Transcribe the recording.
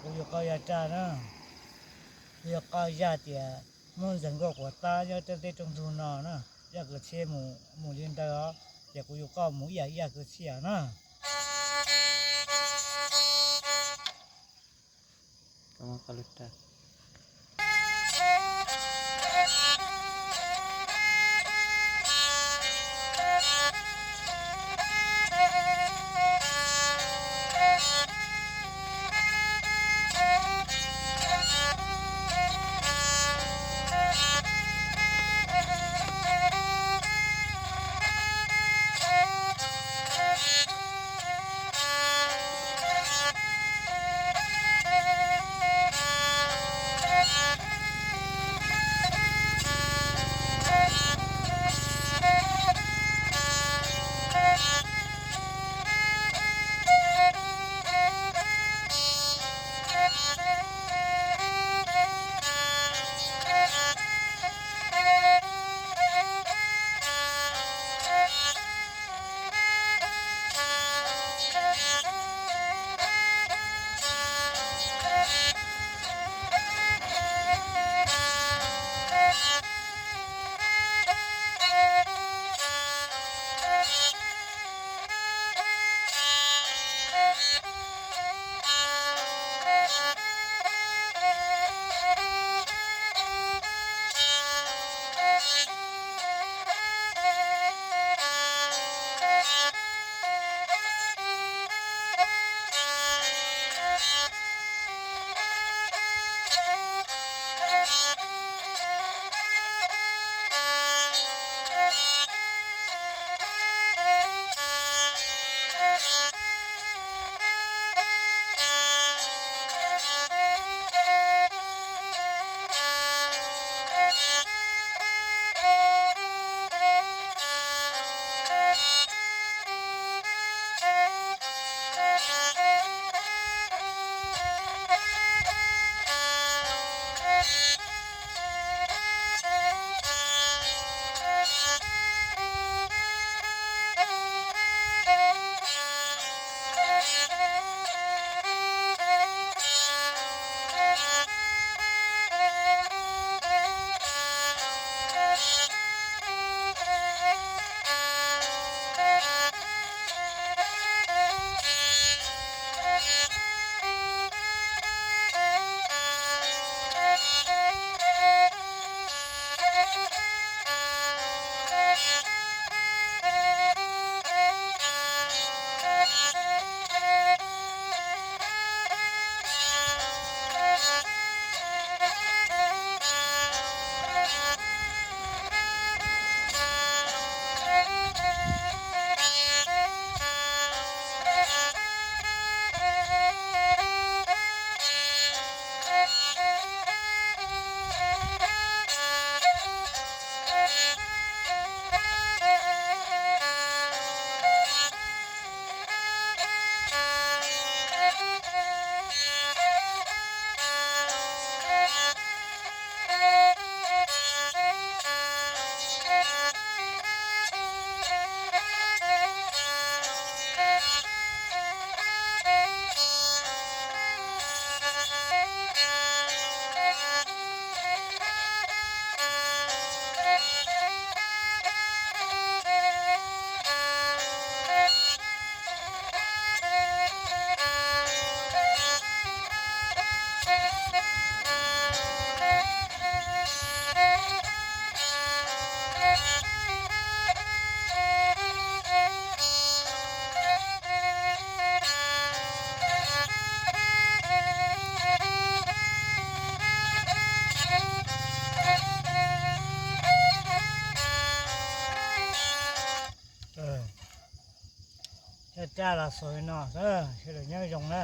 Kuv yuav koj yaj raj na, kuv yuav koj yaj tias muab ntxeev nkauj quav tab nyob tej teb rooj ntug no na, yaj kwv txhiaj mus mus li ntawd os, ces kuv yuav koj mus ib yam yaj kwv txhiaj na. Yaj raj los xaus li no, sawv daws nyob zoo na.